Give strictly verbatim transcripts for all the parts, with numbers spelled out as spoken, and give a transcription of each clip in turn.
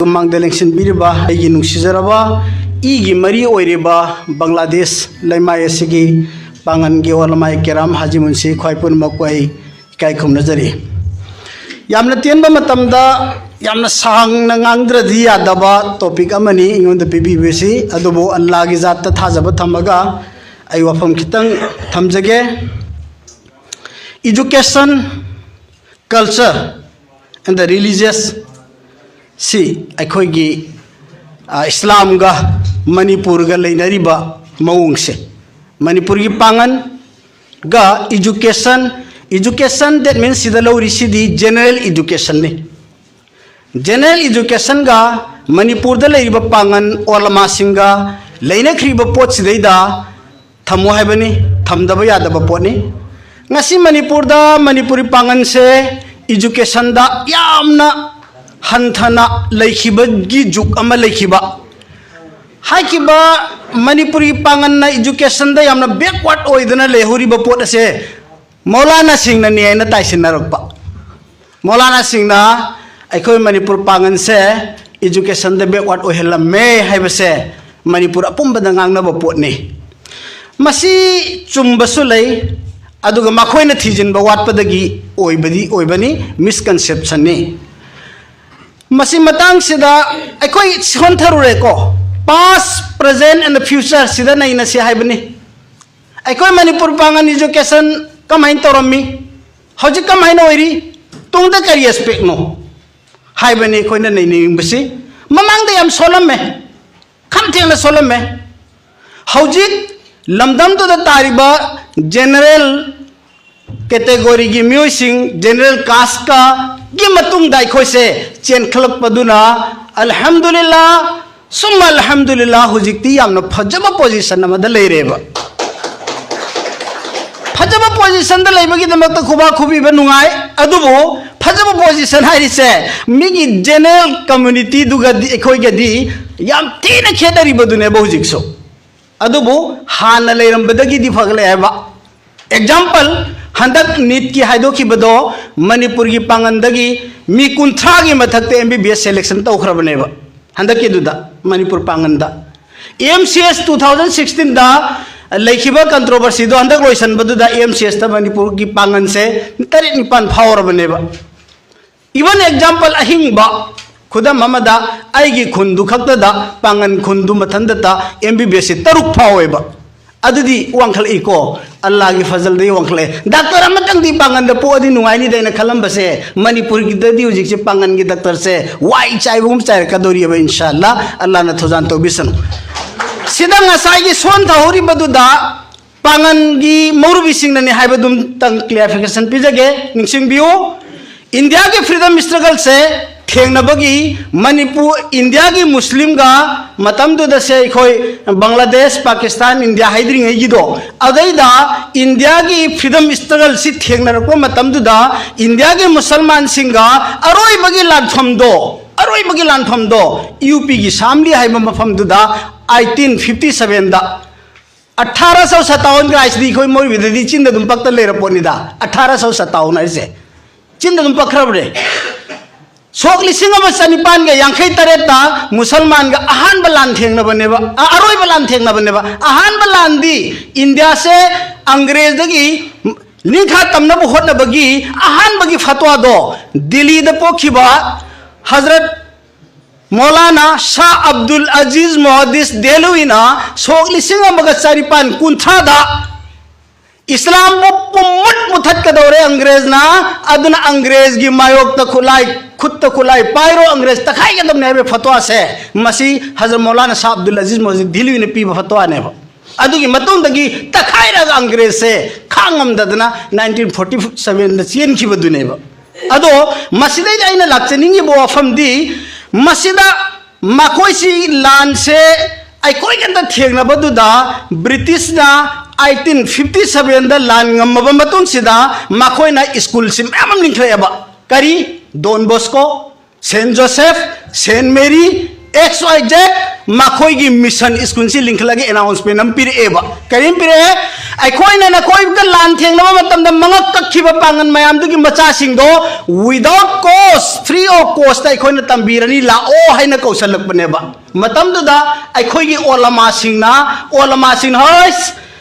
ꯃꯃꯥꯡꯗ ꯂꯦꯡꯁꯤꯟꯕꯤꯔꯤꯕ ꯑꯩꯒꯤ ꯅꯨꯡꯁꯤꯖꯔꯕ ꯏꯒꯤ ꯃꯔꯤ ꯑꯣꯏꯔꯤꯕ ꯕꯪꯒ꯭ꯂꯥꯗꯦꯁ ꯂꯩꯃꯥꯏ ꯑꯁꯤꯒꯤ ꯄꯥꯡꯒꯟꯒꯤ ꯑꯣꯂꯃꯥꯏ ꯀꯦꯔꯥꯝ ꯍꯥꯖꯤꯃꯨꯟꯁꯤ ꯈ꯭ꯋꯥꯏ ꯄꯨꯝꯅꯃꯛꯄꯨ ꯑꯩ ꯏꯀꯥꯏ ꯈꯨꯝꯅꯖꯔꯤ꯫ ꯌꯥꯝꯅ ꯇꯦꯟꯕ ꯃꯇꯝꯗ ꯌꯥꯝꯅ ꯁꯥꯡꯅ ꯉꯥꯡꯗ꯭ꯔꯗꯤ ꯌꯥꯗꯕ ꯇꯣꯄꯤꯛ ꯑꯃꯅꯤ ꯑꯩꯉꯣꯟꯗ ꯄꯤꯕꯤꯕꯁꯤ, ꯑꯗꯨꯕꯨ ꯑꯜꯂꯥꯒꯤ ꯖꯥꯠꯇ ꯊꯥꯖꯕ ꯊꯝꯃꯒ ꯑꯩ ꯋꯥꯐꯝ ꯈꯤꯇꯪ ꯊꯝꯖꯒꯦ꯫ Education, culture and the religious ꯁꯤ ꯑꯩꯈꯣꯏꯒꯤ, ꯑ, ꯏꯁꯂꯥꯝꯒ ꯃꯅꯤꯄꯨꯔꯒ ꯂꯩꯅꯔꯤꯕ ꯃꯑꯣꯡꯁꯦ, ꯃꯅꯤꯄꯨꯔꯒꯤ ꯄꯥꯡꯒꯟꯒ education, education, that means ꯁꯤꯗ ꯂꯧꯔꯤꯁꯤꯗꯤ general educationꯅꯤ꯫ General educationꯒ ꯃꯅꯤꯄꯨꯔꯗ ꯂꯩꯔꯤꯕ ꯄꯥꯡꯒꯟ ꯑꯣꯂꯃꯥꯁꯤꯡꯒ ꯂꯩꯅꯈ꯭ꯔꯤꯕ ꯄꯣꯠꯁꯤꯗꯩꯗ ꯊꯝꯃꯣ ꯍꯥꯏꯕꯅꯤ, ꯊꯝꯗꯕ ꯌꯥꯗꯕ ꯄꯣꯠꯅꯤ꯫ ꯉꯁꯤ ꯃꯅꯤꯄꯨꯔꯗ ꯃꯅꯤꯄꯨꯔꯤ ꯄꯥꯡꯒꯟꯁꯦ educationꯗ ꯌꯥꯝꯅ ꯍꯟꯊꯅ ꯂꯩꯈꯤꯕꯒꯤ ꯖꯨꯛ ꯑꯃ ꯂꯩꯈꯤꯕ꯫ ꯍꯥꯏꯈꯤꯕ ꯃꯅꯤꯄꯨꯔꯤ ꯄꯥꯡꯒꯟꯅ educationꯗ ꯌꯥꯝꯅ backward ꯑꯣꯏꯗꯅ ꯂꯩꯍꯧꯔꯤꯕ ꯄꯣꯠ ꯑꯁꯦ ꯃꯧꯂꯥꯅꯥꯁꯤꯡꯅꯅꯤ ꯍꯥꯏꯅ ꯇꯥꯏꯁꯤꯟꯅꯔꯛꯄ꯫ ꯃꯧꯂꯥꯅꯥꯁꯤꯡꯅ ꯑꯩꯈꯣꯏ ꯃꯅꯤꯄꯨꯔ ꯄꯥꯡꯒꯟꯁꯦ educationꯗ backward ꯑꯣꯏꯍꯜꯂꯝꯃꯦ ꯍꯥꯏꯕꯁꯦ ꯃꯅꯤꯄꯨꯔ ꯑꯄꯨꯝꯕꯗ ꯉꯥꯡꯅꯕ ꯄꯣꯠꯅꯤ꯫ ꯃꯁꯤ ꯆꯨꯝꯕꯁꯨ ꯂꯩ, ꯑꯗꯨꯒ ꯃꯈꯣꯏꯅ ꯊꯤꯖꯤꯟꯕ ꯋꯥꯠꯄꯗꯒꯤ ꯑꯣꯏꯕꯗꯤ ꯑꯣꯏꯕꯅꯤ, misconceptionꯅꯤ꯫ ꯃꯁꯤ ꯃꯇꯥꯡꯁꯤꯗ ꯑꯩꯈꯣꯏ ꯁꯣꯟꯊꯔꯨꯔꯦꯀꯣ, past, present and future ꯁꯤꯗ ꯅꯩꯅꯁꯤ ꯍꯥꯏꯕꯅꯤ꯫ ꯑꯩꯈꯣꯏ ꯃꯅꯤꯄꯨꯔ ꯄꯥꯡꯒꯟ education ꯀꯃꯥꯏꯅ ꯇꯧꯔꯝꯃꯤ? ꯍꯧꯖꯤꯛ ꯀꯃꯥꯏꯅ ꯑꯣꯏꯔꯤ? ꯇꯨꯡꯗ ꯀꯔꯤ expectꯅꯣ ꯍꯥꯏꯕꯅꯤ ꯑꯩꯈꯣꯏꯅ ꯅꯩꯅꯅꯤꯡꯕꯁꯤ꯫ ꯃꯃꯥꯡꯗ ꯌꯥꯝ ꯁꯣꯜꯂꯝꯃꯦ, ꯈꯝ ꯊꯦꯡꯅ ꯁꯣꯜꯂꯝꯃꯦ꯫ ꯍꯧꯖꯤꯛ ꯂꯝꯗꯝꯗꯨꯗ ꯇꯥꯔꯤꯕ general categoryꯒꯤ ꯃꯤꯑꯣꯏꯁꯤꯡ, general casteꯀꯒꯤ ꯃꯇꯨꯡꯗ ꯑꯩꯈꯣꯏꯁꯦ ꯆꯦꯟꯈꯠꯂꯛꯄꯗꯨꯅ, ꯑꯜꯍꯝꯗꯨꯂꯤꯜꯂꯥ, ꯁꯨꯝ ꯑꯜꯍꯝꯗꯨꯂꯤꯜꯂꯥ, ꯍꯧꯖꯤꯛꯇꯤ ꯌꯥꯝꯅ ꯐꯖꯕ position ꯑꯃꯗ ꯂꯩꯔꯦꯕ꯫ ꯐꯖꯕ positionꯗ ꯂꯩꯕꯒꯤꯗꯃꯛꯇ ꯈꯨꯕꯥꯛ ꯈꯨꯕꯤꯕ ꯅꯨꯡꯉꯥꯏ, ꯑꯗꯨꯕꯨ ꯐꯖꯕ position ꯍꯥꯏꯔꯤꯁꯦ ꯃꯤꯒꯤ general communityꯗꯨꯒꯗꯤ, ꯑꯩꯈꯣꯏꯒꯗꯤ ꯌꯥꯝ ꯊꯤꯅ ꯈꯦꯠꯅꯔꯤꯕꯗꯨꯅꯦꯕ ꯍꯧꯖꯤꯛꯁꯨ꯫ ꯑꯗꯨꯕꯨ ꯍꯥꯟꯅ ꯂꯩꯔꯝꯕꯗꯒꯤꯗꯤ ꯐꯒꯠꯂꯛꯑꯦꯕ꯫ Example, ꯍꯟꯗꯛ NEETꯀꯤ ꯍꯥꯏꯗꯣꯛꯈꯤꯕꯗꯣ ꯃꯅꯤꯄꯨꯔꯒꯤ ꯄꯥꯡꯒꯟꯗꯒꯤ ꯃꯤ ꯀꯨꯟꯊ꯭ꯔꯥꯒꯤ ꯃꯊꯛꯇ M B B S selection ꯇꯧꯈ꯭ꯔꯕꯅꯦꯕ ꯍꯟꯗꯛꯀꯤꯗꯨꯗ Manipur ꯄꯥꯡꯒꯟꯗ꯫ M C S two thousand sixteenꯗ ꯂꯩꯈꯤꯕ controversyꯗꯣ ꯍꯟꯗꯛ ꯂꯣꯏꯁꯟꯕꯗꯨꯗ M C Sꯇ ꯃꯅꯤꯄꯨꯔꯒꯤ ꯄꯥꯡꯒꯟꯁꯦ ꯇꯔꯦꯠ ꯅꯤꯄꯥꯟ ꯐꯥꯎꯔꯕꯅꯦꯕ꯫ Even example ꯑꯍꯤꯡꯕ ꯈꯨꯗꯝ ꯑꯃꯗ ꯑꯩꯒꯤ ꯈꯨꯟꯗꯨ ꯈꯛꯇꯗ ꯄꯥꯡꯒꯟ ꯈꯨꯟꯗꯨ ꯃꯊꯟꯗꯇ M B B S ꯁꯦ ꯇꯔꯨꯛ ꯐꯥꯎꯋꯦꯕ꯫ ꯑꯗꯨꯗꯤ ꯋꯥꯡꯈꯠꯂꯛꯏꯀꯣ, ꯑꯜꯂꯥꯒꯤ ꯐꯖꯜꯗꯒꯤ ꯋꯥꯡꯈꯠꯂꯛꯑꯦ꯫ ꯗꯥꯛꯇꯔ ꯑꯃꯇꯪꯗꯤ ꯄꯥꯡꯒꯟꯗ ꯄꯣꯛꯑꯗꯤ ꯅꯨꯡꯉꯥꯏꯅꯤꯗ ꯑꯩꯅ ꯈꯜꯂꯝꯕꯁꯦ, ꯃꯅꯤꯄꯨꯔꯒꯤꯗꯗꯤ ꯍꯧꯖꯤꯛꯁꯦ ꯄꯥꯡꯒꯟꯒꯤ ꯗꯥꯛꯇꯔꯁꯦ ꯋꯥꯏ ꯆꯥꯏꯕꯒꯨꯝ ꯆꯥꯏꯔꯛꯀꯗꯧꯔꯤꯑꯕ, ꯏꯟꯁꯥꯜꯂꯥ, ꯑꯜꯂꯥꯅ ꯊꯧꯖꯥꯟ ꯇꯧꯕꯤꯁꯅꯨ꯫ ꯁꯤꯗ ꯉꯁꯥꯏꯒꯤ ꯁꯣꯟ ꯊꯍꯧꯔꯤꯕꯗꯨꯗ ꯄꯥꯡꯒꯟꯒꯤ ꯃꯧꯔꯨꯕꯤꯁꯤꯡꯅꯅꯤ ꯍꯥꯏꯕꯗꯨꯝꯇꯪ clarification ꯄꯤꯖꯒꯦ, ꯅꯤꯡꯁꯤꯡꯕꯤꯌꯨ꯫ ꯏꯟꯗꯤꯌꯥꯒꯤ freedom struggleꯁꯦ ꯊꯦꯡꯅꯕꯒꯤ ꯃꯅꯤꯄꯨꯔ, ꯏꯟꯗꯤꯌꯥꯒꯤ ꯃꯨꯁꯂꯤꯝꯒ ꯃꯇꯝꯗꯨꯗꯁꯦ ꯑꯩꯈꯣꯏ ꯕꯪꯒ꯭ꯂꯥꯗꯦꯁ, ꯄꯥꯀꯤꯁꯇꯥꯟ, ꯏꯟꯗꯤꯌꯥ ꯍꯥꯏꯗ꯭ꯔꯤꯉꯩꯒꯤꯗꯣ, ꯑꯗꯩꯗ ꯏꯟꯗꯤꯌꯥꯒꯤ freedom struggleꯁꯤ ꯊꯦꯡꯅꯔꯛꯄ ꯃꯇꯝꯗꯨꯗ ꯏꯟꯗꯤꯌꯥꯒꯤ ꯃꯨꯁꯜꯃꯥꯟꯁꯤꯡꯒ ꯑꯔꯣꯏꯕꯒꯤ ꯂꯥꯟꯐꯝꯗꯣ, ꯑꯔꯣꯏꯕꯒꯤ ꯂꯥꯟꯐꯝꯗꯣ UPꯒꯤ ꯁꯥꯝꯂꯤ ꯍꯥꯏꯕ ꯃꯐꯝꯗꯨꯗ eighteen fifty sevenꯗ ꯑꯊꯥꯔꯥ ꯁꯧ ꯁꯇꯥꯋꯟꯒ ꯍꯥꯏꯁꯤꯗꯤ ꯑꯩꯈꯣꯏ ꯃꯣꯏꯕꯤꯗꯗꯤ ꯆꯤꯟꯗ ꯑꯗꯨꯝ ꯄꯛꯇ ꯂꯩꯔ ꯄꯣꯠꯅꯤꯗ꯫ ꯑꯊꯥꯔꯥ ꯁꯧ ꯁꯇꯥꯋꯟ ꯍꯥꯏꯁꯦ ꯆꯤꯟꯗ ꯑꯗꯨꯝ ꯄꯛꯈ꯭ꯔꯕꯅꯦ꯫ ꯁꯣꯛ ꯂꯤꯁꯤꯡ ꯑꯃ ꯆꯅꯤꯄꯥꯟꯒ ꯌꯥꯡꯈꯩ ꯇꯔꯦꯠꯇ ꯃꯨꯁꯜꯃꯥꯟꯒ ꯑꯍꯥꯟꯕ ꯂꯥꯟ ꯊꯦꯡꯅꯕꯅꯦꯕ, ꯑ-, ꯑꯔꯣꯏꯕ ꯂꯥꯟ ꯊꯦꯡꯅꯕꯅꯦꯕ꯫ ꯑꯍꯥꯟꯕ ꯂꯥꯟꯗꯤ ꯏꯟꯗꯤꯌꯥꯁꯦ ꯑꯪꯒ꯭ꯔꯦꯖꯗꯒꯤ ꯅꯤꯡꯈꯥ ꯇꯝꯅꯕ ꯍꯣꯠꯅꯕꯒꯤ ꯑꯍꯥꯟꯕꯒꯤ ꯐꯠꯋꯥꯗꯣ ꯗꯤꯜꯂꯤꯗ ꯄꯣꯛꯈꯤꯕ ꯍꯖꯔꯠ ꯃꯧꯂꯥꯅꯥ ꯁꯥ ꯑꯕꯗꯨꯜ ꯑꯖꯤꯖ ꯃꯣꯍꯗꯤꯁ ꯗꯦꯍꯂꯨꯏꯅ ꯁꯣꯛ ꯂꯤꯁꯤꯡ ꯑꯃꯒ ꯆꯅꯤꯄꯥꯟ ꯀꯨꯟꯊ꯭ꯔꯥꯗ ꯏꯁꯂꯥꯝꯕꯨ ꯄꯨꯝꯃꯨꯠ ꯃꯨꯊꯠꯀꯗꯧꯔꯦ ꯑꯪꯒ꯭ꯔꯦꯖꯅ, ꯑꯗꯨꯅ ꯑꯪꯒ꯭ꯔꯦꯖꯒꯤ ꯃꯥꯌꯣꯛꯇ ꯈꯨꯠꯂꯥꯏ, ꯈꯨꯠꯇ ꯈꯨꯠꯂꯥꯏ ꯄꯥꯏꯔꯣ, ꯑꯪꯒ꯭ꯔꯦꯖ ꯇꯛꯈꯥꯏꯒꯗꯕꯅꯦ ꯍꯥꯏꯕꯒꯤ ꯐꯠꯋꯥꯁꯦ ꯃꯁꯤ ꯍꯖꯔꯠ ꯃꯧꯂꯥꯅꯥ ꯁꯥ ꯑꯕꯗꯨꯜ ꯑꯖꯤꯖ ꯃꯣꯍꯗꯤꯁ ꯗꯤꯜꯂꯨꯏꯅ ꯄꯤꯕ ꯐꯠꯋꯥꯅꯦꯕ꯫ ꯑꯗꯨꯒꯤ ꯃꯇꯨꯡꯗꯒꯤ ꯇꯛꯈꯥꯏꯔꯒ ꯑꯪꯒ꯭ꯔꯦꯖꯁꯦ ꯈꯥꯡꯉꯝꯗꯗꯅ nineteen forty sevenꯗ ꯆꯦꯟꯈꯤꯕꯗꯨꯅꯦꯕ꯫ ꯑꯗꯣ ꯃꯁꯤꯗꯩꯗ ꯑꯩꯅ ꯂꯥꯛꯆꯅꯤꯡꯉꯤꯕ ꯋꯥꯐꯝꯗꯤ, ꯃꯁꯤꯗ ꯃꯈꯣꯏꯁꯤ ꯂꯥꯟꯁꯦ ꯑꯩꯈꯣꯏꯒ ꯊꯦꯡꯅꯕꯗꯨꯗ ꯕ꯭ꯔꯤꯇꯤꯁꯅ eighteen fifty sevenꯗ ꯂꯥꯟ ꯉꯝꯃꯕ ꯃꯇꯨꯡꯁꯤꯗ ꯃꯈꯣꯏꯅ ꯁ꯭ꯀꯨꯜꯁꯤ ꯃꯌꯥꯝ ꯑꯃ ꯂꯤꯡꯈꯠꯂꯛꯑꯦꯕ꯫ ꯀꯔꯤ? ꯗꯣꯟ ꯕꯣꯁꯀꯣ, ꯁꯦꯟ ꯖꯣꯁꯦꯐ, ꯁꯦꯟ ꯃꯦꯔꯤ, X Y Z, ꯃꯈꯣꯏꯒꯤ ꯃꯤꯁꯟ ꯁ꯭ꯀꯨꯜꯁꯤ ꯂꯤꯡꯈꯠꯂꯒ ꯑꯦꯅꯥꯎꯟꯁꯃꯦꯟ ꯑꯃ ꯄꯤꯔꯛꯑꯦꯕ꯫ ꯀꯔꯤ ꯑꯃ ꯄꯤꯔꯛꯑꯦ? "ꯑꯩꯈꯣꯏꯅ ꯅꯈꯣꯏꯒ ꯂꯥꯟ ꯊꯦꯡꯅꯕ ꯃꯇꯝꯗ ꯃꯉꯛ ꯀꯛꯈꯤꯕ ꯄꯥꯡꯒꯜ ꯃꯌꯥꯝꯗꯨꯒꯤ ꯃꯆꯥꯁꯤꯡꯗꯣ without cost, free of cost ꯑꯩꯈꯣꯏꯅ ꯇꯝꯕꯤꯔꯅꯤ, ꯂꯥꯛꯑꯣ" ꯍꯥꯏꯅ ꯀꯧꯁꯜꯂꯛꯄꯅꯦꯕ꯫ ꯃꯇꯝꯗꯨꯗ ꯑꯩꯈꯣꯏꯒꯤ ꯑꯣꯂꯃꯥꯁꯤꯡꯅ, ꯑꯣꯂꯃꯥꯁꯤꯡꯅ, "ꯍꯣꯏ,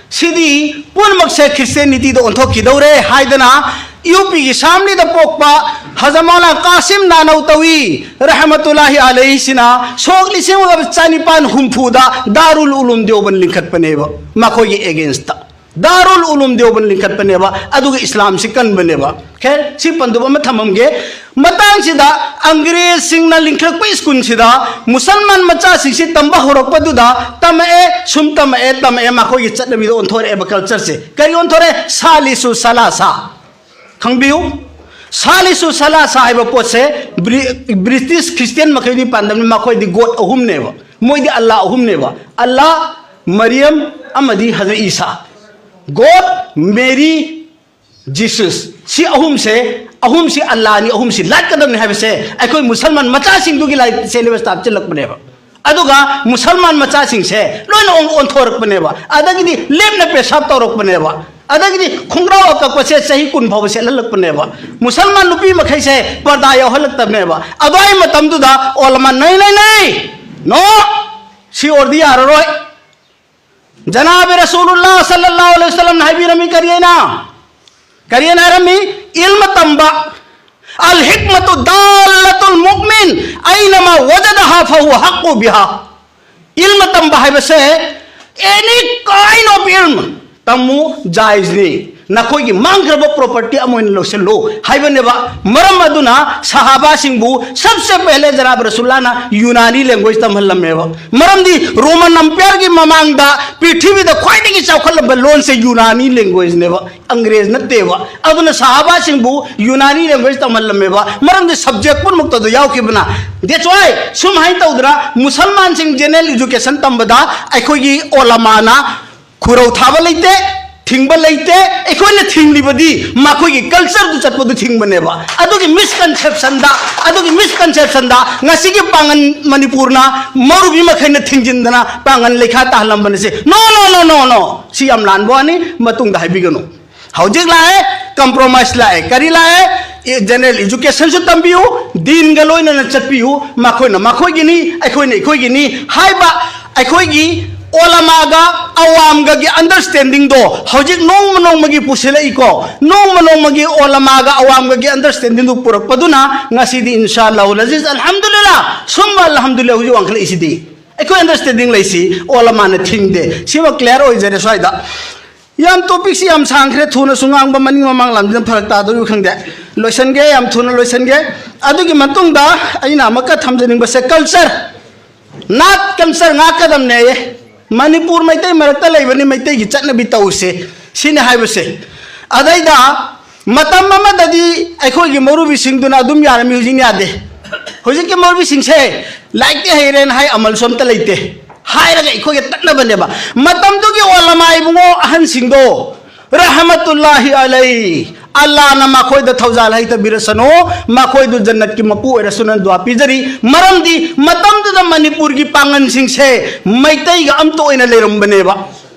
ꯁꯤꯗꯤ ꯄꯨꯝꯅꯃꯛꯁꯦ ꯈ꯭ꯔꯤꯁꯇꯤꯌꯥꯅꯤꯇꯤꯗ ꯑꯣꯟꯊꯣꯛꯈꯤꯗꯧꯔꯦ" ꯍꯥꯏꯗꯅ ꯌꯨ ꯄꯤꯒꯤ ꯁꯥꯝꯂꯤꯗ ꯄꯣꯛꯄ ꯍꯖꯃꯧꯂꯥ ꯀꯥꯁꯤꯝ ꯅꯥꯅꯧꯇꯧꯏ ꯔꯍꯃꯇꯨꯜꯂꯥꯍꯤ ꯑꯂꯩꯍꯤꯁꯤꯅ ꯁꯣꯛ ꯂꯤꯁꯤꯡ ꯑꯃꯒ ꯆꯅꯤꯄꯥꯟ ꯍꯨꯝꯐꯨꯗ ꯗꯥꯔꯨꯜ ꯎꯂꯨꯝ ꯗꯦꯋꯕꯟ ꯂꯤꯡꯈꯠꯄꯅꯦꯕ꯫ ꯃꯈꯣꯏꯒꯤ ꯑꯦꯒꯦꯟꯁꯇ ꯗꯥꯔꯨꯜ ꯎꯂꯨꯝ ꯗꯦꯋꯕꯟ ꯂꯤꯡꯈꯠꯄꯅꯦꯕ꯫ ꯑꯗꯨꯒ ꯏꯁꯂꯥꯝꯁꯤ ꯀꯟꯕꯅꯦꯕ꯫ ꯈꯦꯔ, ꯁꯤ ꯄꯟꯗꯨꯕ ꯑꯃ ꯊꯝꯃꯝꯒꯦ꯫ ꯃꯇꯥꯡꯁꯤꯗ ꯑꯪꯒ꯭ꯔꯦꯖꯁꯤꯡꯅ ꯂꯤꯡꯈꯠꯂꯛꯄ ꯁ꯭ꯀꯨꯜꯁꯤꯗ ꯃꯨꯁꯜꯃꯥꯟ ꯃꯆꯥꯁꯤꯡꯁꯤ ꯇꯝꯕ ꯍꯧꯔꯛꯄꯗꯨꯗ ꯇꯝꯃꯛꯑꯦ, ꯁꯨꯝ ꯇꯝꯃꯛꯑꯦ, ꯇꯝꯃꯛꯑꯦ, ꯃꯈꯣꯏꯒꯤ ꯆꯠꯅꯕꯤꯗ ꯑꯣꯟꯊꯣꯔꯛꯑꯦꯕ ꯀꯜꯆꯔꯁꯦ꯫ ꯀꯔꯤ ꯑꯣꯟꯊꯣꯔꯛꯑꯦ? ꯁꯥꯂꯤꯁꯨ ꯁꯂꯥꯁꯥ꯫ ꯈꯪꯕꯤꯌꯨ, ꯁꯥꯂꯤꯁꯨ ꯁꯂꯥꯁꯥ ꯍꯥꯏꯕ ꯄꯣꯠꯁꯦ ꯕ꯭ꯔꯤ-, ꯕ꯭ꯔꯤꯇꯤꯁ ꯈ꯭ꯔꯤꯁꯇꯤꯌꯥꯟ ꯃꯈꯩꯗꯤ ꯄꯥꯟꯗꯝꯅꯤ꯫ ꯃꯈꯣꯏꯗꯤ ꯒꯣꯗ ꯑꯍꯨꯝꯅꯦꯕ, ꯃꯣꯏꯗꯤ ꯑꯜꯂꯥ ꯑꯍꯨꯝꯅꯦꯕ, ꯑꯜꯂꯥ, ꯃꯔꯤꯌꯝ ꯑꯃꯗꯤ ꯍꯖꯔꯠ ꯏꯁꯥ꯫ ꯒꯣꯗ, ꯃꯦꯔꯤ, ꯖꯤꯁꯁ꯫ ꯁꯤ ꯑꯍꯨꯝꯁꯦ, ꯑꯍꯨꯝꯁꯤ ꯑꯜꯂꯥꯅꯤ, ꯑꯍꯨꯝꯁꯤ ꯂꯥꯠꯀꯗꯕꯅꯤ ꯍꯥꯏꯕꯁꯦ ꯑꯩꯈꯣꯏ ꯃꯨꯁꯜꯃꯥꯟ ꯃꯆꯥꯁꯤꯡꯗꯨꯒꯤ ꯂꯥꯏꯔꯤꯛ ꯁꯦꯂꯦꯕꯁꯇ ꯍꯥꯞꯆꯤꯜꯂꯛꯄꯅꯦꯕ꯫ ꯑꯗꯨꯒ ꯃꯨꯁꯜꯃꯥꯟ ꯃꯆꯥꯁꯤꯡꯁꯦ ꯂꯣꯏꯅ ꯑꯣꯟ-, ꯑꯣꯟꯊꯣꯔꯛꯄꯅꯦꯕ꯫ ꯑꯗꯒꯤꯗꯤ ꯂꯦꯞꯅ ꯄꯦꯁꯥꯞ ꯇꯧꯔꯛꯄꯅꯦꯕ꯫ ꯑꯗꯒꯤꯗꯤ ꯈꯣꯡꯒ꯭ꯔꯥꯎ ꯑꯀꯛꯄꯁꯦ ꯆꯍꯤ ꯀꯨꯟ ꯐꯥꯎꯕ ꯁꯦꯠꯍꯜꯂꯛꯄꯅꯦꯕ꯫ ꯃꯨꯁꯜꯃꯥꯟ ꯅꯨꯄꯤ ꯃꯈꯩꯁꯦ ꯄꯔꯗꯥ ꯌꯥꯎꯍꯜꯂꯛꯇꯕꯅꯦꯕ꯫ ꯑꯗꯨꯋꯥꯏ ꯃꯇꯝꯗꯨꯗ ꯑꯣꯂꯃꯥ, "ꯅꯩ, ꯅꯩ, ꯅꯩ! No! ꯁꯤ ꯑꯣꯏꯔꯗꯤ ꯌꯥꯔꯔꯣꯏ"꯫ ꯖꯅꯥꯕ ꯔꯁꯨꯂꯨꯜꯂꯥ ꯁꯜꯂꯜꯂꯥꯍꯨ ꯑꯂꯩꯍꯤ ꯋꯁꯜꯂꯝꯅ ꯍꯥꯏꯕꯤꯔꯝꯃꯤ ꯀꯔꯤ ꯍꯥꯏꯅ? ꯀꯔꯤ ꯍꯥꯏꯅ ꯍꯥꯏꯔꯝꯃꯤ? ꯏꯜꯃ ꯇꯝꯕ꯫ "ꯑꯜ ꯍꯤꯛꯃꯇꯨ ꯗꯥꯜꯂꯇꯨꯜ ꯃꯨꯑꯃꯤꯟ ꯑꯩꯅꯃꯥ ꯋꯖꯗꯍꯥ ꯐꯍꯨꯋ ꯍꯛꯀꯨ ꯕꯤꯍꯥ"꯫ ꯏꯜꯃ ꯇꯝꯕ ꯍꯥꯏꯕꯁꯦ, any kind of ꯏꯜꯃ ꯇꯝꯃꯨ, ꯖꯥꯏꯖꯅꯤ꯫ ꯅꯈꯣꯏꯒꯤ ꯃꯥꯡꯈ꯭ꯔꯕ ꯄ꯭ꯔꯣꯄꯔꯇꯤ ꯑꯃ ꯑꯣꯏꯅ ꯂꯧꯁꯤꯜꯂꯨ ꯍꯥꯏꯕꯅꯦꯕ꯫ ꯃꯔꯝ ꯑꯗꯨꯅ ꯁꯍꯥꯕꯥꯁꯤꯡꯕꯨ ꯁꯕꯁꯦ ꯄꯦꯍꯂꯦ ꯖꯅꯥꯕ ꯔꯁꯨꯜꯂꯥꯅ ꯌꯨꯅꯥꯅꯤ ꯂꯦꯡꯒ꯭ꯋꯦꯖ ꯇꯝꯍꯜꯂꯝꯃꯦꯕ꯫ ꯃꯔꯝꯗꯤ ꯔꯣꯃꯟ ꯑꯝꯄꯤꯌꯔꯒꯤ ꯃꯃꯥꯡꯗ ꯄ꯭ꯔꯤꯊꯤꯕꯤꯗ ꯈ꯭ꯋꯥꯏꯗꯒꯤ ꯆꯥꯎꯈꯠꯂꯝꯕ ꯂꯣꯟꯁꯦ ꯌꯨꯅꯥꯅꯤ ꯂꯦꯡꯒ꯭ꯋꯦꯖꯅꯦꯕ, ꯑꯪꯒ꯭ꯔꯦꯖ ꯅꯠꯇꯦꯕ꯫ ꯑꯗꯨꯅ ꯁꯍꯥꯕꯥꯁꯤꯡꯕꯨ ꯌꯨꯅꯥꯅꯤ ꯂꯦꯡꯒ꯭ꯋꯦꯖ ꯇꯝꯍꯜꯂꯝꯃꯦꯕ, ꯃꯔꯝꯗꯤ ꯁꯕꯖꯦꯛ ꯄꯨꯝꯅꯃꯛꯇ ꯑꯗꯨ ꯌꯥꯎꯈꯤꯕꯅ꯫ That's why ꯁꯨꯝ ꯍꯥꯏꯅ ꯇꯧꯗꯅ ꯃꯨꯁꯜꯃꯥꯟꯁꯤꯡ ꯖꯦꯅꯔꯦꯜ ꯏꯖꯨꯀꯦꯁꯟ ꯇꯝꯕꯗ ꯑꯩꯈꯣꯏꯒꯤ ꯑꯣꯂꯃꯥꯅ ꯈꯨꯔꯧ ꯊꯥꯕ ꯂꯩꯇꯦ, ꯊꯤꯡꯕ ꯂꯩꯇꯦ꯫ ꯑꯩꯈꯣꯏꯅ ꯊꯤꯡꯂꯤꯕꯗꯤ ꯃꯈꯣꯏꯒꯤ cultureꯗꯨ ꯆꯠꯄꯗꯨ ꯊꯤꯡꯕꯅꯦꯕ꯫ ꯑꯗꯨꯒꯤ misconceptionꯗ, ꯑꯗꯨꯒꯤ misconceptionꯗ ꯉꯁꯤꯒꯤ ꯄꯥꯡꯒꯜ ꯃꯅꯤꯄꯨꯔꯅ ꯃꯧꯔꯨꯕꯤ ꯃꯈꯩꯅ ꯊꯤꯡꯖꯤꯟꯗꯅ ꯄꯥꯡꯒꯜ ꯂꯩꯈꯥ ꯇꯥꯍꯜꯂꯝꯕꯅꯤꯁꯦ꯫ No, no, no, no, no꯫ ꯁꯤ ꯌꯥꯝ ꯂꯥꯟꯕ ꯋꯥꯅꯤ, ꯃꯇꯨꯡꯗ ꯍꯥꯏꯕꯤꯒꯅꯨ꯫ ꯍꯧꯖꯤꯛ ꯂꯥꯛꯑꯦ, compromise ꯂꯥꯛꯑꯦ, ꯀꯔꯤ ꯂꯥꯛꯑꯦ? General educationꯁꯨ ꯇꯝꯕꯤꯌꯨ, ꯗꯤꯟꯒ ꯂꯣꯏꯅꯅ ꯆꯠꯄꯤꯌꯨ꯫ ꯃꯈꯣꯏꯅ ꯃꯈꯣꯏꯒꯤꯅꯤ, ꯑꯩꯈꯣꯏꯅ ꯑꯩꯈꯣꯏꯒꯤꯅꯤ ꯍꯥꯏꯕ ꯑꯩꯈꯣꯏꯒꯤ ꯑꯣꯂꯃꯥꯒ ꯑꯋꯥꯝꯒꯒꯤ understandingꯗꯣ ꯍꯧꯖꯤꯛ ꯅꯣꯡꯃ ꯅꯣꯡꯃꯒꯤ ꯄꯨꯁꯤꯜꯂꯛꯏꯀꯣ꯫ ꯅꯣꯡꯃ ꯅꯣꯡꯃꯒꯤ ꯑꯣꯂꯃꯥꯒ ꯑꯋꯥꯝꯒꯒꯤ understandingꯗꯨ ꯄꯨꯔꯛꯄꯗꯨꯅ ꯉꯁꯤꯗꯤ ꯏꯟꯁꯥ ꯑꯜꯂꯥꯍꯨꯜ ꯑꯖꯤꯖ, ꯑꯜꯍꯝꯗꯨꯂꯤꯜꯂꯥ, ꯁꯨꯝꯃ ꯑꯜꯍꯝꯗꯨꯂꯤꯜꯂꯥ, ꯍꯧꯖꯤꯛ ꯋꯥꯡꯈꯠꯂꯛꯏꯁꯤꯗꯤ꯫ ꯑꯩꯈꯣꯏ understanding ꯂꯩꯁꯤ, ꯑꯣꯂꯃꯥꯅ ꯊꯤꯡꯗꯦ꯫ ꯁꯤꯃ clear ꯑꯣꯏꯖꯔꯦ ꯁ꯭ꯋꯥꯏꯗ꯫ ꯌꯥꯝ topicꯁꯤ ꯌꯥꯝ ꯁꯥꯡꯈ꯭ꯔꯦ, ꯊꯨꯅꯁꯨ ꯉꯥꯡꯕ, ꯃꯅꯤꯡ ꯃꯃꯥꯡ ꯂꯥꯝꯖꯤꯟ ꯐꯔꯛ ꯇꯥꯗꯣꯔꯤꯕ ꯈꯪꯗꯦ꯫ ꯂꯣꯏꯁꯟꯒꯦ, ꯌꯥꯝ ꯊꯨꯅ ꯂꯣꯏꯁꯟꯒꯦ꯫ ꯑꯗꯨꯒꯤ ꯃꯇꯨꯡꯗ ꯑꯩꯅ ꯑꯃꯨꯛꯀ ꯊꯝꯖꯅꯤꯡꯕꯁꯦ culture꯫ ꯅꯥꯠ culture ꯉꯥꯛꯀꯗꯕꯅꯦꯌꯦ꯫ ꯃꯅꯤꯄꯨꯔ ꯃꯩꯇꯩ ꯃꯔꯛꯇ ꯂꯩꯕꯅꯤ, ꯃꯩꯇꯩꯒꯤ ꯆꯠꯅꯕꯤ ꯇꯧꯁꯦ, ꯁꯤꯅꯤ ꯍꯥꯏꯕꯁꯦ꯫ ꯑꯗꯩꯗ ꯃꯇꯝ ꯑꯃꯗꯗꯤ ꯑꯩꯈꯣꯏꯒꯤ ꯃꯧꯔꯨꯕꯤꯁꯤꯡꯗꯨꯅ ꯑꯗꯨꯝ ꯌꯥꯔꯝꯃꯤ, ꯍꯧꯖꯤꯛ ꯌꯥꯗꯦ꯫ ꯍꯧꯖꯤꯛꯀꯤ ꯃꯧꯔꯨꯕꯤꯁꯤꯡꯁꯦ ꯂꯥꯏꯔꯤꯛꯇꯤ ꯍꯩꯔꯦꯅ ꯍꯥꯏ, ꯑꯃꯜꯁꯨ ꯑꯝꯇ ꯂꯩꯇꯦ꯫ ꯍꯥꯏꯔꯒ ꯑꯩꯈꯣꯏꯒ ꯇꯠꯅꯕꯅꯦꯕ꯫ ꯃꯇꯝꯗꯨꯒꯤ ꯑꯣꯂꯃꯥ ꯏꯕꯨꯡꯉꯣ ꯑꯍꯟꯁꯤꯡꯗꯣ, ꯔꯍꯃꯇꯨꯜꯂꯥꯍꯤ ꯑꯂꯩ, ꯑꯜꯂꯥꯅ ꯃꯈꯣꯏꯗ ꯊꯧꯖꯥꯜ ꯍꯩꯇꯕꯤꯔꯁꯅꯨ, ꯃꯈꯣꯏꯗꯨ ꯖꯟꯅꯠꯀꯤ ꯃꯄꯨ ꯑꯣꯏꯔꯁꯅꯨꯅ ꯗꯨꯋꯥ ꯄꯤꯖꯔꯤ꯫ ꯃꯔꯝꯗꯤ ꯃꯇꯝꯗꯨꯗ ꯃꯅꯤꯄꯨꯔꯒꯤ ꯄꯥꯡꯒꯜꯁꯤꯡꯁꯦ ꯃꯩꯇꯩꯒ ꯑꯝꯇ ꯑꯣꯏꯅ ꯂꯩꯔꯝꯕꯅꯦꯕ꯫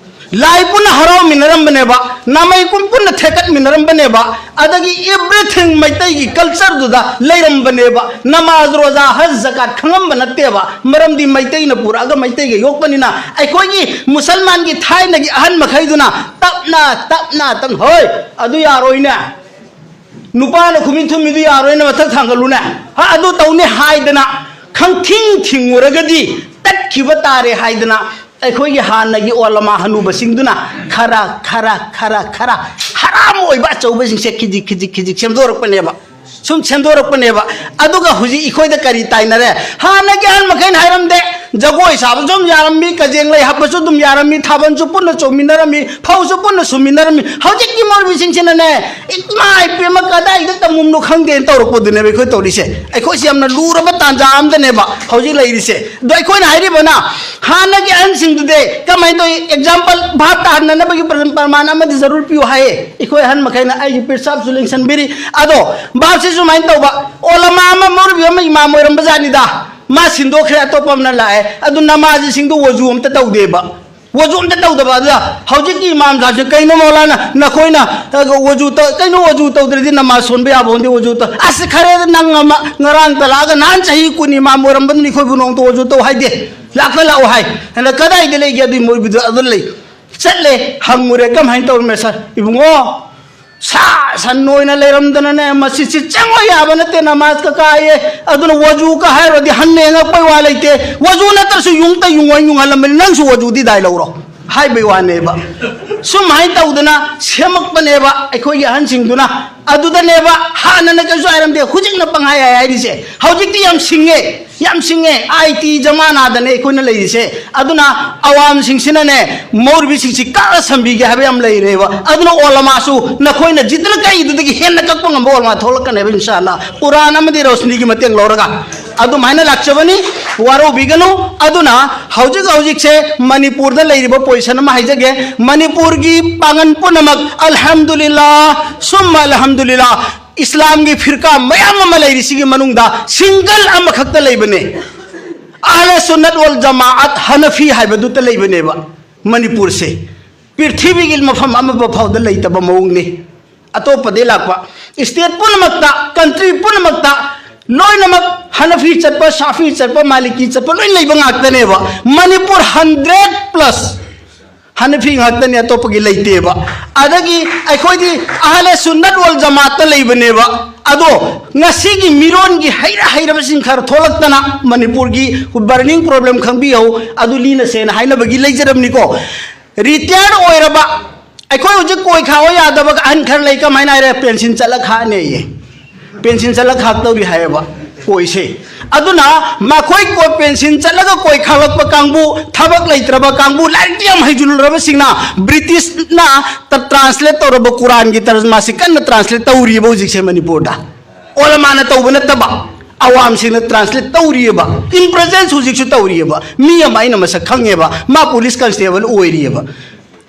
ꯂꯥꯏ ꯄꯨꯟꯅ ꯍꯔꯥꯎꯃꯤꯟꯅꯔꯝꯕꯅꯦꯕ, ꯅꯥꯃꯩ ꯀꯨꯝ ꯄꯨꯟꯅ ꯊꯦꯀꯠꯃꯤꯟꯅꯔꯝꯕꯅꯦꯕ, ꯑꯗꯒꯤ everything ꯃꯩꯇꯩꯒꯤ cultureꯗꯨꯗ ꯂꯩꯔꯝꯕꯅꯦꯕ꯫ ꯅꯃꯥꯖ, ꯔꯣꯖꯥ, ꯍꯖ, ꯖꯀꯥꯠ ꯈꯪꯉꯝꯕ ꯅꯠꯇꯦꯕ, ꯃꯔꯝꯗꯤ ꯃꯩꯇꯩꯅ ꯄꯨꯔꯛꯑꯒ ꯃꯩꯇꯩꯒ ꯌꯣꯛꯄꯅꯤꯅ꯫ ꯑꯩꯈꯣꯏꯒꯤ ꯃꯨꯁꯜꯃꯥꯟꯒꯤ ꯊꯥꯏꯅꯒꯤ ꯑꯍꯟ ꯃꯈꯩꯗꯨꯅ ꯇꯞꯅ ꯇꯞꯅ ꯇꯞ-, ꯍꯣꯏ, ꯑꯗꯨ ꯌꯥꯔꯣꯏꯅꯦ, ꯅꯨꯄꯥꯅ ꯈꯨꯃꯤꯟ ꯊꯨꯝꯃꯤꯗꯨ ꯌꯥꯔꯣꯏꯅꯦ, ꯃꯊꯛ ꯊꯥꯡꯒꯠꯂꯨꯅꯦ, ꯍꯥ, ꯑꯗꯨ ꯇꯧꯅꯤ ꯍꯥꯏꯗꯅ ꯈꯪꯊꯤꯡ ꯊꯤꯡꯉꯨꯔꯒꯗꯤ ꯇꯠꯈꯤꯕ ꯇꯥꯔꯦ ꯍꯥꯏꯗꯅ ꯑꯩꯈꯣꯏꯒꯤ ꯍꯥꯟꯅꯒꯤ ꯑꯣꯂꯃꯥ ꯍꯅꯨꯕꯁꯤꯡꯗꯨꯅ ꯈꯔ, ꯈꯔ, ꯈꯔ, ꯈꯔ ꯍꯔꯥꯝ ꯑꯣꯏꯕ ꯑꯆꯧꯕꯁꯤꯡꯁꯦ ꯈꯤꯖꯤꯛ, ꯈꯤꯖꯤꯛ, ꯈꯤꯖꯤꯛ ꯁꯦꯝꯗꯣꯔꯛꯄꯅꯦꯕ, ꯁꯨꯝ ꯁꯦꯝꯗꯣꯔꯛꯄꯅꯦꯕ꯫ ꯑꯗꯨꯒ ꯍꯧꯖꯤꯛ ꯑꯩꯈꯣꯏꯗ ꯀꯔꯤ ꯇꯥꯏꯅꯔꯦ? ꯍꯥꯟꯅꯒꯤ ꯑꯍꯟ ꯃꯈꯩꯅ ꯍꯥꯏꯔꯝꯗꯦ, ꯖꯒꯣꯏ ꯁꯥꯕꯁꯨ ꯑꯗꯨꯝ ꯌꯥꯔꯝꯃꯤ, ꯀꯖꯦꯡ ꯂꯩ ꯍꯥꯞꯄꯁꯨ ꯑꯗꯨꯝ ꯌꯥꯔꯝꯃꯤ, ꯊꯥꯕꯜꯁꯨ ꯄꯨꯟꯅ ꯆꯣꯡꯃꯤꯟꯅꯔꯝꯃꯤ, ꯐꯧꯁꯨ ꯄꯨꯟꯅ ꯁꯨꯝꯃꯤꯟꯅꯔꯝꯃꯤ꯫ ꯍꯧꯖꯤꯛꯀꯤ ꯃꯧꯔꯨꯕꯤꯁꯤꯡꯁꯤꯅꯅꯦ, ꯏꯃꯥ ꯏꯄꯦꯝꯃ ꯀꯗꯥꯏꯗ ꯇꯝꯃꯨꯝꯅꯣ ꯈꯪꯗꯦꯅ ꯇꯧꯔꯛꯄꯗꯨꯅꯦꯕ ꯑꯩꯈꯣꯏ ꯇꯧꯔꯤꯁꯦ꯫ ꯑꯩꯈꯣꯏꯁꯤ ꯌꯥꯝꯅ ꯂꯨꯔꯕ ꯇꯥꯟꯖꯥ ꯑꯃꯗꯅꯦꯕ ꯍꯧꯖꯤꯛ ꯂꯩꯔꯤꯁꯦ꯫ ꯑꯗꯣ ꯑꯩꯈꯣꯏꯅ ꯍꯥꯏꯔꯤꯕꯅ ꯍꯥꯟꯅꯒꯤ ꯑꯍꯟꯁꯤꯡꯗꯨꯗꯤ ꯀꯃꯥꯏꯅ ꯇꯧꯏ? ꯑꯦꯛꯖꯥꯝꯄꯜ ꯚꯥꯞ ꯇꯥꯍꯟꯅꯅꯕꯒꯤ ꯄ꯭ꯔ-, ꯄ꯭ꯔꯃꯥꯟ ꯑꯃꯗꯤ ꯖꯔꯨꯔ ꯄꯤꯌꯨ ꯍꯥꯏꯌꯦ꯫ ꯑꯩꯈꯣꯏ ꯑꯍꯟ ꯃꯈꯩꯅ ꯑꯩꯒꯤ ꯄꯤꯔꯁꯥꯞꯁꯨ ꯂꯦꯡꯁꯟꯕꯤꯔꯤ꯫ ꯑꯗꯣ ꯚꯥꯞꯁꯤ ꯁꯨꯃꯥꯏꯅ ꯇꯧꯕ, ꯑꯣꯂꯃꯥ ꯑꯃ ꯃꯧꯔꯨꯕꯤ ꯑꯃ ꯏꯃꯥꯝ ꯑꯣꯏꯔꯝꯕ ꯖꯥꯠꯅꯤꯗ꯫ ꯃꯥ ꯁꯤꯟꯗꯣꯛꯈ꯭ꯔꯦ, ꯑꯇꯣꯞꯄ ꯑꯃꯅ ꯂꯥꯛꯑꯦ꯫ ꯑꯗꯨ ꯅꯃꯥꯖꯤꯁꯤꯡꯗꯣ ꯋꯖꯨ ꯑꯝꯇ ꯇꯧꯗꯦꯕ꯫ ꯋꯖꯨ ꯑꯝꯇ ꯇꯧꯗꯕ꯫ ꯑꯗꯨꯗ ꯍꯧꯖꯤꯛꯀꯤ ꯏꯃꯥꯝ ꯁꯥꯍꯕꯁꯦ, "ꯀꯩꯅꯣ ꯃꯧꯂꯥꯅ, ꯅꯈꯣꯏꯅ, ꯑ, ꯋꯖꯨ ꯇ-, ꯀꯩꯅꯣ ꯋꯖꯨ ꯇꯧꯗ꯭ꯔꯗꯤ ꯅꯃꯥꯖ ꯁꯣꯟꯕ ꯌꯥꯕ ꯍꯣꯟꯗꯦ, ꯋꯖꯨ ꯇꯧ"? ꯑꯁ, ꯈꯔꯦꯗ ꯅꯪ ꯑꯃ, ꯉꯔꯥꯡꯇ ꯂꯥꯛꯑꯒ ꯅꯍꯥꯟ ꯆꯍꯤ ꯀꯨꯟ ꯏꯃꯥꯝ ꯑꯣꯏꯔꯝꯕꯅꯤ, ꯑꯩꯈꯣꯏꯕꯨ ꯅꯣꯡꯇ ꯋꯖꯨ ꯇꯧ ꯍꯥꯏꯗꯦ꯫ ꯂꯥꯛꯄ ꯂꯥꯛꯑꯣ ꯍꯥꯏ꯫ ꯑꯗ ꯀꯗꯥꯏꯗ ꯂꯩꯒꯦ? ꯑꯗꯨꯏ ꯃꯧꯔꯨꯕꯤꯗꯣ ꯑꯗꯨ ꯂꯩ꯫ ꯆꯠꯂꯦ, ꯍꯪꯉꯨꯔꯦ, "ꯀꯃꯥꯏꯅ ꯇꯧꯔꯝꯃꯦ ꯁꯥꯔ?" "ꯏꯕꯨꯡꯉꯣ, ꯁꯥ ꯁꯟ ꯑꯣꯏꯅ ꯂꯩꯔꯝꯗꯅꯅꯦ, ꯃꯁꯤꯁꯤ ꯆꯪꯕ ꯌꯥꯕ ꯅꯠꯇꯦ, ꯅꯃꯥꯖꯀ ꯀꯥꯏꯌꯦ꯫ ꯑꯗꯨꯅ ꯋꯖꯨꯒ ꯍꯥꯏꯔꯨꯔꯗꯤ ꯍꯟꯅ ꯌꯦꯡꯉꯛꯄꯩ ꯋꯥ ꯂꯩꯇꯦ꯫ ꯋꯖꯨ ꯅꯠꯇ꯭ꯔꯁꯨ ꯌꯨꯡꯇ ꯌꯨꯡꯉ ꯌꯨꯡꯍꯜꯂꯝꯕꯅꯤ, ꯅꯪꯁꯨ ꯋꯖꯨꯗꯤ ꯗꯥꯏ ꯂꯧꯔꯣ" ꯍꯥꯏꯕꯩ ꯋꯥꯅꯦꯕ꯫ ꯁꯨꯝꯍꯥꯏꯅ ꯇꯧꯗꯅ ꯁꯦꯝꯃꯛꯄꯅꯦꯕ ꯑꯩꯈꯣꯏꯒꯤ ꯑꯍꯟꯁꯤꯡꯗꯨꯅ꯫ ꯑꯗꯨꯗꯅꯦꯕ ꯍꯥꯟꯅꯅ ꯀꯩꯁꯨ ꯍꯥꯏꯔꯝꯗꯦ, ꯍꯧꯖꯤꯛꯅ ꯄꯪꯍꯥꯏ ꯍꯥꯏ ꯍꯥꯏꯔꯤꯁꯦ꯫ ꯍꯧꯖꯤꯛꯇꯤ ꯌꯥꯝ ꯁꯤꯡꯉꯦ, ꯌꯥꯝ ꯁꯤꯡꯉꯦ꯫ ꯑꯥꯏ ꯇꯤ ꯖꯃꯥꯅꯥꯗꯅꯦ ꯑꯩꯈꯣꯏꯅ ꯂꯩꯔꯤꯁꯦ꯫ ꯑꯗꯨꯅ ꯑꯋꯥꯝꯁꯤꯡꯁꯤꯅꯅꯦ, ꯃꯧꯔꯨꯕꯤꯁꯤꯡꯁꯤ ꯀꯛꯑ ꯁꯝꯕꯤꯒꯦ ꯍꯥꯏꯕ ꯌꯥꯝ ꯂꯩꯔꯦꯕ꯫ ꯑꯗꯨꯅ ꯑꯣꯂꯃꯥꯁꯨ ꯅꯈꯣꯏꯅ ꯖꯤꯠꯅ ꯀꯛꯏꯗꯨꯗꯒꯤ ꯍꯦꯟꯅ ꯀꯛꯄ ꯉꯝꯕ ꯑꯣꯂꯃꯥ ꯊꯣꯛꯂꯛꯀꯅꯦꯕ, ꯏꯟꯁꯥ ꯑꯜꯂꯥ, ꯀꯨꯔꯥꯟ ꯑꯃꯗꯤ ꯔꯣꯁꯅꯤꯒꯤ ꯃꯇꯦꯡ ꯂꯧꯔꯒ꯫ ꯑꯗꯨꯃꯥꯏꯅ ꯂꯥꯛꯆꯕꯅꯤ, ꯋꯥꯔꯧꯕꯤꯒꯅꯨ꯫ ꯑꯗꯨꯅ ꯍꯧꯖꯤꯛ ꯍꯧꯖꯤꯛꯁꯦ ꯃꯅꯤꯄꯨꯔꯗ ꯂꯩꯔꯤꯕ ꯄꯣꯖꯤꯁꯟ ꯑꯃ ꯍꯥꯏꯖꯒꯦ꯫ ꯃꯅꯤꯄꯨꯔꯒꯤ ꯄꯥꯡꯒꯟ ꯄꯨꯝꯅꯃꯛ, ꯑꯜꯍꯝꯗꯨꯂꯤꯜꯂꯥ ꯁꯨꯝꯃ ꯑꯜꯍꯝꯗꯨꯂꯤꯜꯂꯥ, ꯏꯁꯂꯥꯝꯒꯤ ꯐꯤꯔꯀꯥ ꯃꯌꯥꯝ ꯑꯃ ꯂꯩꯔꯤꯁꯤꯒꯤ ꯃꯅꯨꯡꯗ ꯁꯤꯡꯒꯜ ꯑꯃꯈꯛꯇ ꯂꯩꯕꯅꯦ꯫ ꯑꯍꯂꯦ ꯁꯨꯟꯅꯠ ꯋꯜ ꯖꯃꯥꯑꯠ ꯍꯅꯐꯤ ꯍꯥꯏꯕꯗꯨꯇ ꯂꯩꯕꯅꯦꯕ ꯃꯅꯤꯄꯨꯔꯁꯦ꯫ ꯄ꯭ꯔꯤꯊꯤꯕꯤꯒꯤ ꯃꯐꯝ ꯑꯃꯕ ꯐꯥꯎꯗ ꯂꯩꯇꯕ ꯃꯑꯣꯡꯅꯤ꯫ ꯑꯇꯣꯞꯄꯗꯩ ꯂꯥꯛꯄ ꯁ꯭ꯇꯦꯠ ꯄꯨꯝꯅꯃꯛꯇ, ꯀꯟꯇ꯭ꯔꯤ ꯄꯨꯝꯅꯃꯛꯇ ꯂꯣꯏꯅꯃꯛ ꯍꯅꯐꯤ ꯆꯠꯄ, ꯁꯥꯐꯤ ꯆꯠꯄ, ꯃꯥꯂꯤꯀꯤ ꯆꯠꯄ ꯂꯣꯏ ꯂꯩꯕ ꯉꯥꯛꯇꯅꯦꯕ꯫ ꯃꯅꯤꯄꯨꯔ ꯍꯟꯗ꯭ꯔꯦꯠ ꯄ꯭ꯂꯁ ꯍꯅꯐꯤ ꯉꯥꯛꯇꯅꯤ, ꯑꯇꯣꯞꯄꯒꯤ ꯂꯩꯇꯦꯕ꯫ ꯑꯗꯒꯤ ꯑꯩꯈꯣꯏꯗꯤ ꯑꯍꯂꯦ ꯁꯨꯟꯅꯠ ꯋꯜ ꯖꯃꯥꯠꯇ ꯂꯩꯕꯅꯦꯕ꯫ ꯑꯗꯣ ꯉꯁꯤꯒꯤ ꯃꯤꯔꯣꯟꯒꯤ ꯍꯩꯔ ꯍꯩꯔꯕꯁꯤꯡ ꯈꯔ ꯊꯣꯛꯂꯛꯇꯅ ꯃꯅꯤꯄꯨꯔꯒꯤ ꯕꯔꯅꯤꯡ ꯄ꯭ꯔꯣꯕ꯭ꯂꯦꯝ ꯈꯪꯕꯤꯍꯧ, ꯑꯗꯨ ꯂꯤꯅ ꯁꯦꯅ ꯍꯥꯏꯅꯕꯒꯤ ꯂꯩꯖꯔꯕꯅꯤꯀꯣ꯫ ꯔꯤꯇꯥꯌꯔ ꯑꯣꯏꯔꯕ ꯑꯩꯈꯣꯏ ꯍꯧꯖꯤꯛ ꯀꯣꯏ ꯈꯥꯛꯑꯣ ꯌꯥꯗꯕ ꯑꯍꯟ ꯈꯔ ꯂꯩ꯫ ꯀꯃꯥꯏꯅ ꯍꯥꯏꯔꯦ? ꯄꯦꯟꯁꯤꯟ ꯆꯠꯂ ꯈꯥꯛꯅꯦꯌꯦ꯫ ꯄꯦꯟꯁꯤꯟ ꯆꯠꯂ ꯈꯥꯛꯇꯧꯔꯤ ꯍꯥꯏꯌꯦꯕ꯫ ꯀꯣꯏꯁꯦ꯫ ꯑꯗꯨꯅ ꯃꯈꯣꯏ ꯀꯣꯏ ꯄꯦꯟꯁꯤꯟ ꯆꯠꯂꯒ ꯀꯣꯏ ꯈꯥꯡꯂꯛꯄ ꯀꯥꯡꯕꯨ, ꯊꯕꯛ ꯂꯩꯇ꯭ꯔꯕ ꯀꯥꯡꯕꯨ, ꯂꯥꯏꯔꯤꯛꯇꯤ ꯌꯥꯝ ꯍꯩꯖꯤꯜꯂꯨꯔꯕꯁꯤꯡꯅ ꯕ꯭ꯔꯤꯇꯤꯁꯅ ꯇ-, ꯇ꯭ꯔꯥꯟꯁꯂꯦꯠ ꯇꯧꯔꯕ ꯀꯨꯔꯥꯟꯒꯤ ꯇꯔꯖꯃꯥꯁꯤ ꯀꯟꯅ ꯇ꯭ꯔꯥꯟꯁꯂꯦꯠ ꯇꯧꯔꯤꯕ ꯍꯧꯖꯤꯛꯁꯦ ꯃꯅꯤꯄꯨꯔꯗ꯫ ꯑꯣꯂꯃꯥꯅ ꯇꯧꯕ ꯅꯠꯇꯕ, ꯑꯋꯥꯝꯁꯤꯡꯅ ꯇ꯭ꯔꯥꯟꯁꯂꯦꯠ ꯇꯧꯔꯤꯑꯕ꯫ In presence ꯍꯧꯖꯤꯛꯁꯨ ꯇꯧꯔꯤꯑꯕ꯫ ꯃꯤ ꯑꯃ ꯑꯩꯅ ꯃꯁꯛ ꯈꯪꯉꯦꯕ, ꯃꯥ ꯄꯨꯂꯤꯁ ꯀꯟꯁꯇꯦꯕꯜ ꯑꯣꯏꯔꯤꯑꯕ꯫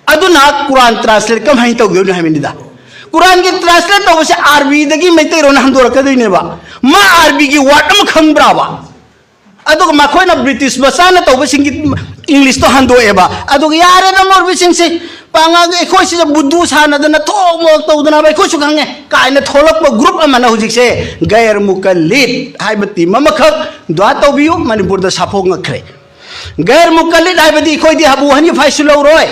ꯑꯗꯨꯅ ꯀꯨꯔꯥꯟ ꯇ꯭ꯔꯥꯟꯁꯂꯦꯠ ꯀꯃꯥꯏꯅ ꯇꯧꯗꯣꯏꯅꯣ ꯍꯥꯏꯕꯅꯤꯗ꯫ ꯀꯨꯔꯥꯟꯒꯤ ꯇ꯭ꯔꯥꯟꯁꯂꯦꯠ ꯇꯧꯕꯁꯦ ꯑꯥꯔꯕꯤꯗꯒꯤ ꯃꯩꯇꯩꯔꯣꯟ ꯍꯟꯗꯣꯔꯛꯀꯗꯣꯏꯅꯦꯕ꯫ ꯃꯥ ꯑꯥꯔꯕꯤꯒꯤ ꯋꯥꯔꯗ ꯑꯃ ꯈꯪꯕ꯭ꯔꯥꯕ? ꯑꯗꯨꯒ ꯃꯈꯣꯏꯅ ꯕ꯭ꯔꯤꯇꯤꯁ ꯃꯆꯥꯅ ꯇꯧꯕꯁꯤꯡꯒꯤ ꯏꯪꯂꯤꯁꯇꯣ ꯍꯟꯗꯣꯛꯑꯦꯕ꯫ ꯑꯗꯨꯒ ꯌꯥꯔꯦꯗ ꯃꯧꯔꯨꯕꯤꯁꯤꯡꯁꯤ, ꯄꯥꯉꯥꯡꯒ ꯑꯩꯈꯣꯏ ꯁꯤꯗ ꯕꯨꯗꯨ ꯁꯥꯟꯅꯗꯅ ꯊꯣꯛ ꯃꯣꯛ ꯇꯧꯗꯅꯕ ꯑꯩꯈꯣꯏꯁꯨ ꯈꯪꯉꯦ ꯀꯥꯏꯅ ꯊꯣꯛꯂꯛꯄ ꯒ꯭ꯔꯨꯞ ꯑꯃꯅ ꯍꯧꯖꯤꯛꯁꯦ ꯒꯩꯔ ꯃꯨꯀꯜꯂꯤꯠ ꯍꯥꯏꯕ ꯇꯤꯝ ꯑꯃꯈꯛ ꯗꯨꯋꯥ ꯇꯧꯕꯤꯌꯨ, ꯃꯅꯤꯄꯨꯔꯗ ꯁꯥꯐꯣꯛꯉꯛꯈ꯭ꯔꯦ꯫ ꯒꯩꯔ ꯃꯨꯀꯜꯂꯤꯠ ꯍꯥꯏꯕꯗꯤ ꯑꯩꯈꯣꯏꯗꯤ ꯑꯕꯨ ꯍꯅꯤꯐꯥꯏꯁꯨ ꯂꯧꯔꯣꯏ,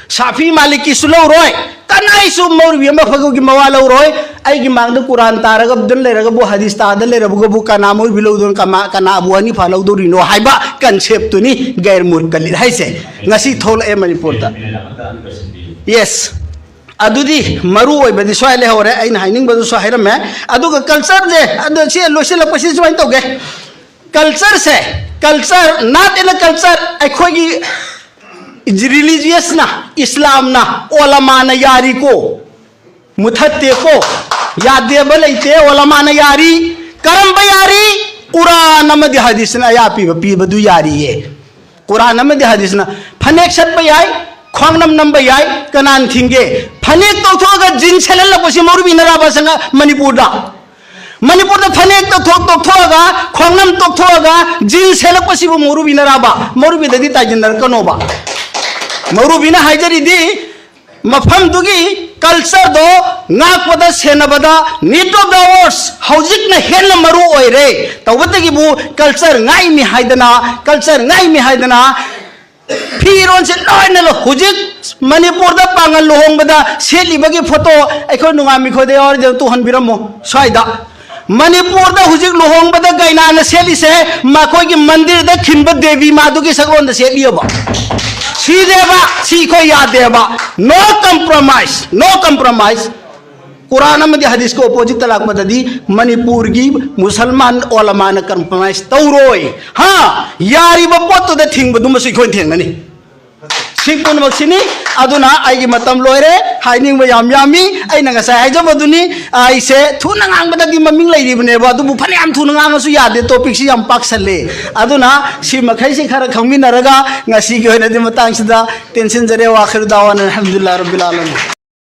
ꯁꯥꯐꯤ ꯃꯥꯂꯤꯛꯀꯤꯁꯨ ꯂꯧꯔꯣꯏ, ꯀꯅꯥꯏꯁꯨ ꯃꯧꯔꯨꯕꯤ ꯑꯃꯐꯥꯎꯒꯤ ꯃꯋꯥ ꯂꯧꯔꯣꯏ꯫ ꯑꯩꯒꯤ ꯃꯥꯡꯗ ꯀꯨꯔꯥꯟ ꯇꯥꯔꯒ ꯑꯗꯨꯝ ꯂꯩꯔꯒꯕꯨ, ꯍꯗꯤꯁ ꯇꯥꯗ ꯂꯩꯔꯕꯒꯕꯨ ꯀꯅꯥ ꯃꯧꯔꯨꯕꯤ ꯂꯧꯗꯣꯏꯅꯣ, ꯀꯃꯥ-, ꯀꯅꯥ ꯑꯕꯨ ꯍꯅꯤꯐꯥ ꯂꯧꯗꯣꯔꯤꯅꯣ ꯍꯥꯏꯕ ꯀꯟꯁꯦꯞꯇꯨꯅꯤ ꯒꯩꯔ ꯃꯨꯀꯜꯂꯤꯠ ꯍꯥꯏꯁꯦ꯫ ꯉꯁꯤ ꯊꯣꯛꯂꯛꯑꯦ ꯃꯅꯤꯄꯨꯔꯗ꯫ ꯌꯦꯁ꯫ ꯑꯗꯨꯗꯤ ꯃꯔꯨ ꯑꯣꯏꯕꯗꯤ ꯁ꯭ꯋꯥꯏ ꯂꯩꯍꯧꯔꯦ, ꯑꯩꯅ ꯍꯥꯏꯅꯤꯡꯕꯗꯨꯁꯨ ꯍꯥꯏꯔꯝꯃꯦ꯫ ꯑꯗꯨꯒ ꯀꯜꯆꯔꯁꯦ, ꯑꯗꯣ ꯁꯤ ꯂꯣꯏꯁꯤꯜꯂꯛꯄꯁꯤ ꯁꯨꯃꯥꯏꯅ ꯇꯧꯒꯦ꯫ ꯀꯜꯆꯔꯁꯦ, culture, not in a culture, ꯑꯩꯈꯣꯏꯒꯤ ꯔꯤꯂꯤꯖꯤꯌꯁꯅ, ꯏꯁꯂꯥꯝꯅ, ꯑꯣꯂꯃꯥꯅ ꯌꯥꯔꯤꯀꯣ, ꯃꯨꯊꯠꯇꯦꯀꯣ, ꯌꯥꯗꯦꯕ ꯂꯩꯇꯦ, ꯑꯣꯂꯃꯥꯅ ꯌꯥꯔꯤ꯫ ꯀꯔꯝꯕ ꯌꯥꯔꯤ? ꯀꯨꯔꯥꯟ ꯑꯃꯗꯤ ꯍꯗꯤꯁꯅ ꯑꯌꯥ ꯄꯤꯕ ꯄꯤꯕꯗꯨ ꯌꯥꯔꯤꯌꯦ꯫ ꯀꯨꯔꯥꯟ ꯑꯃꯗꯤ ꯍꯗꯤꯁꯅ ꯐꯅꯦꯛ ꯁꯠꯄ ꯌꯥꯏ, ꯈ꯭ꯋꯥꯡꯅꯝ ꯅꯝꯕ ꯌꯥꯏ, ꯀꯅꯥꯅ ꯊꯤꯡꯒꯦ? ꯐꯅꯦꯛ ꯇꯧꯊꯣꯛꯑꯒ ꯖꯤꯟ ꯁꯦꯠꯍꯜꯂꯛꯄꯁꯤ ꯃꯧꯔꯨꯕꯤꯅꯔꯕ ꯁꯪꯒ-, ꯃꯅꯤꯄꯨꯔꯗ? ꯃꯅꯤꯄꯨꯔꯗ ꯐꯅꯦꯛ ꯇꯧꯊꯣꯛ-, ꯇꯧꯊꯣꯛꯑꯒ, ꯈ꯭ꯋꯥꯡꯅꯝ ꯇꯧꯊꯣꯛꯑꯒ ꯖꯤꯟ ꯁꯦꯠꯂꯛꯄꯁꯤꯕꯨ ꯃꯧꯔꯨꯕꯤꯅꯔꯕ? ꯃꯧꯔꯨꯕꯤꯗꯗꯤ ꯇꯥꯏꯁꯤꯟꯅꯔꯛꯀꯅꯣꯕ꯫ ꯃꯧꯔꯨꯕꯤꯅ ꯍꯥꯏꯖꯔꯤꯗꯤ ꯃꯐꯝꯗꯨꯒꯤ ꯀꯜꯆꯔꯗꯣ ꯉꯥꯛꯄꯗ, ꯁꯦꯟꯅꯕꯗ need of the hours ꯍꯧꯖꯤꯛꯅ ꯍꯦꯟꯅ ꯃꯔꯨ ꯑꯣꯏꯔꯦ꯫ ꯇꯧꯕꯇꯒꯤꯕꯨ ꯀꯜꯆꯔ ꯉꯥꯛꯏꯃꯤ ꯍꯥꯏꯗꯅ, ꯀꯜꯆꯔ ꯉꯥꯛꯏꯃꯤ ꯍꯥꯏꯗꯅ ꯐꯤꯔꯣꯟꯁꯦ ꯂꯣꯏꯅ ꯂꯧ-, ꯍꯧꯖꯤꯛ ꯃꯅꯤꯄꯨꯔꯗ ꯄꯥꯉꯜ ꯂꯨꯍꯣꯡꯕꯗ ꯁꯦꯠꯂꯤꯕꯒꯤ ꯐꯣꯇꯣ ꯑꯩꯈꯣꯏ ꯅꯨꯡꯉꯥꯏꯃꯤꯈꯣꯏꯗ ꯌꯥꯎꯔꯗꯤ ꯑꯗꯨ ꯎꯍꯟꯕꯤꯔꯝꯃꯣ ꯁ꯭ꯋꯥꯏꯗ꯫ ꯃꯅꯤꯄꯨꯔꯗ ꯍꯧꯖꯤꯛ ꯂꯨꯍꯣꯡꯕꯗ ꯀꯩꯅꯥꯅ ꯁꯦꯠꯂꯤꯁꯦ ꯃꯈꯣꯏꯒꯤ ꯃꯟꯗꯤꯔꯗ ꯈꯤꯟꯕ ꯗꯦꯕꯤ ꯃꯥꯗꯨꯒꯤ ꯁꯛꯂꯣꯟꯗ ꯁꯦꯠꯂꯤꯑꯕ꯫ ꯁꯤꯅꯦꯕ, ꯁꯤ ꯑꯩꯈꯣꯏ ꯌꯥꯗꯦꯕ꯫ No compromise, no compromise꯫ ꯀꯨꯔꯥꯟ ꯑꯃꯗꯤ ꯍꯗꯤꯁꯀ opposite ꯇ ꯂꯥꯛꯄꯗꯗꯤ ꯃꯅꯤꯄꯨꯔꯒꯤ ꯃꯨꯁꯜꯃꯥꯟ ꯑꯣꯂꯃꯥꯅ compromise ꯇꯧꯔꯣꯏ꯫ ꯍꯥ, ꯌꯥꯔꯤꯕ ꯄꯣꯠꯇꯨꯗ ꯊꯤꯡꯕꯗꯨꯃꯁꯨ ꯑꯩꯈꯣꯏꯅ ꯊꯦꯡꯅꯅꯤ꯫ ꯁꯤ ꯄꯨꯝꯅꯃꯛꯁꯤꯅꯤ꯫ ꯑꯗꯨꯅ ꯑꯩꯒꯤ ꯃꯇꯝ ꯂꯣꯏꯔꯦ꯫ ꯍꯥꯏꯅꯤꯡꯕ ꯌꯥꯝ ꯌꯥꯝꯃꯤ꯫ ꯑꯩꯅ ꯉꯁꯥꯏ ꯍꯥꯏꯖꯕꯗꯨꯅꯤ, ꯑꯩꯁꯦ ꯊꯨꯅ ꯉꯥꯡꯕꯗꯗꯤ ꯃꯃꯤꯡ ꯂꯩꯔꯤꯕꯅꯦꯕ, ꯑꯗꯨꯕꯨ ꯐꯅꯌꯥꯝ ꯊꯨꯅ ꯉꯥꯡꯉꯁꯨ ꯌꯥꯗꯦ, topic ꯁꯤ ꯌꯥꯝ ꯄꯥꯛꯁꯜꯂꯦ꯫ ꯑꯗꯨꯅ ꯁꯤ ꯃꯈꯩꯁꯤ ꯈꯔ ꯈꯪꯃꯤꯟꯅꯔꯒ ꯉꯁꯤꯒꯤ ꯑꯣꯏꯅꯗꯤ ꯃꯇꯥꯡꯁꯤꯗ ꯇꯦꯟꯁꯤꯟꯖꯔꯦ꯫ ꯋꯥꯈꯤꯔ ꯗꯥꯋꯥꯅ ꯑꯜꯍꯝꯗꯨꯂꯤꯜꯂꯥꯍ ꯔꯕꯤꯜ ꯑꯥꯂꯃꯤꯟ꯫